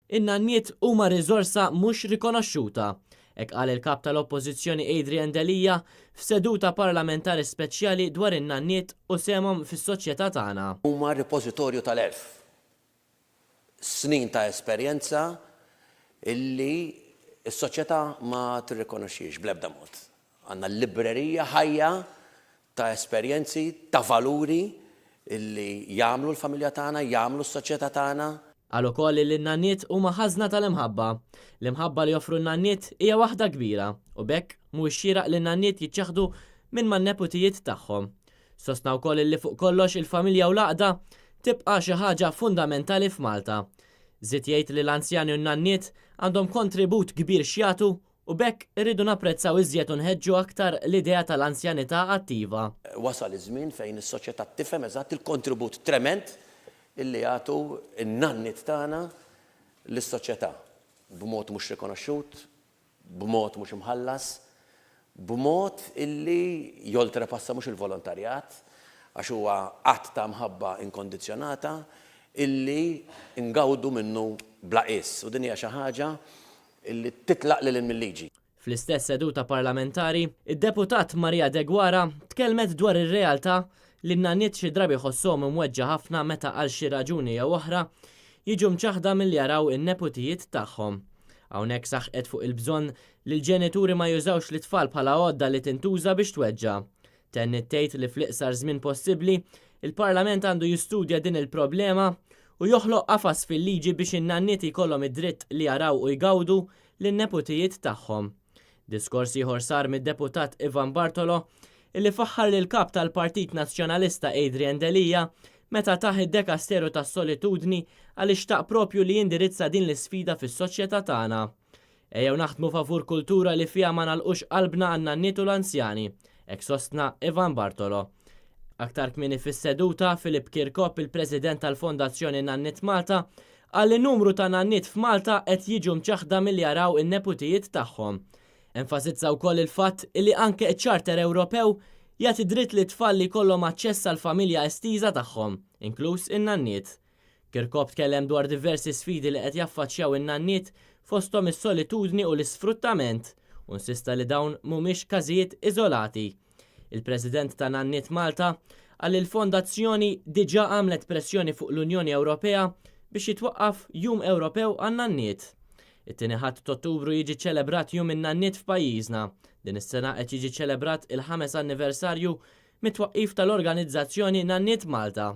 In-nanniet huma riżorsa mhux rikonoxxuta. Hekk qal il-Kap tal-Oppożizzjoni Adrian Delia f'seduta parlamentari speċjali dwar in-nanniet u sehemhom fis-soċjetà tagħna. Huma ripożitorju tal-għerf. Snin ta' esperjenza illi s-soċjetà ma tirrikonoxxihiex bl-ebda mod. Għandna librerija ħajja ta' esperjenzi, ta' valuri illi jagħmlu l-familja tagħna, jagħmlu s-soċjetà tagħna. Qal ukoll li n-nanniet huma ħażna tal-imħabba. L-imħabba li joffru n-nanniet hija waħda kbira u b'hekk mhuwiex xieraq li n-nanniet jiċċaħħdu minn man-neputijiet tagħhom. Sostna wkoll li fuq kollox il-familja u l-għaqda tibqa' xi ħaġa fundamentali f'Malta. Żied jgħid li l-anzjani u n-nanniet għandhom kontribut kbir x'jagħtu U b'hekk irridu napprezzaw iżjed u nħeġġu aktar l-idea tal-anzjanità attiva. Wasal iż-żmien fejn is-soċjetà tifhem eżatt il-kontribut tremend illi jagħtu n-nanniet tagħna lis-soċjetà, b'mod mhux rikonoxxut, b'mod mhux imħallas, b'mod illi joltrepassa mhux il-volontarjat, għax huwa att ta' mħabba inkondizzjonata illi ngawdu minnu bla qies. U din hija xi ħaġa Illi titlaq lil hinn mil-liġi. Fl-istess seduta parlamentari, id-Deputat Maria Deguara tkellmet dwar ir-realtà li n-nanniet xi drabi jħossuhom imweġġa' ħafna meta għal xi raġuni jew oħra jiġu mċaħħda milli jaraw in-neputijiet tagħhom. Hawnhekk saħqet fuq il-bżonn li l-ġenituri ma jużawx lit-tfal bħala għodda li tintuża biex tweġġa'. Tenniet tgħid li fl-iqsar żmien possibbli, il-Parlament għandu jistudja din il-problema u joħloq qafas fil-liġi biex in-nanniet jkollhom id-dritt li jaraw u jgawdu lin-neputijiet tagħhom. Diskors ieħor sar mid-Deputat Ivan Bartolo illi faħħar lill-Kap tal-Partit Nazzjonalista Adrian Delia meta tah id-dekasteru tas-solitudni għaliex xtaq propju li jindirizza din l-isfida fis-soċjetà tagħna. Ejjew naħdmu favur kultura li fiha ma nagħlqux qalbna għan-nanniet u l-anzjani, hekk sostna Ivan Bartolo. Aktar kmieni fis-seduta, Philip Chircop, il-President tal-Fondazzjoni Nanniet Malta, qal li numru ta' nanniet f'Malta qed jiġu mċaħħda milli jaraw in-neputijiet tagħhom. Enfasizza wkoll il-fatt li anke ċ-Charter Ewropew jagħti dritt lit-tfal li jkollhom aċċess għall-familja estiża tagħhom, inkluż in-nanniet. Kirkop tkellem dwar diversi sfidi li qed jaffaċċjaw in-nanniet fosthom is-solitudni u l-isfruttament u insista li dawn mhumiex każijiet iżolati. Il-President ta' Nanniet Malta qal li l-fondazzjoni diġà għamlet pressjoni fuq l-Unjoni Ewropea biex jitwaqqaf Jum Ewropew għan-Nanniet. It-tieni Ħadd t'Ottubru jiġi ċċelebrat Jum in-Nanniet f'pajjiżna. Din is-sena qed jiġi ċċelebrat il-ħames anniversarju mit-twaqqif tal-organizzazzjoni Nanniet Malta.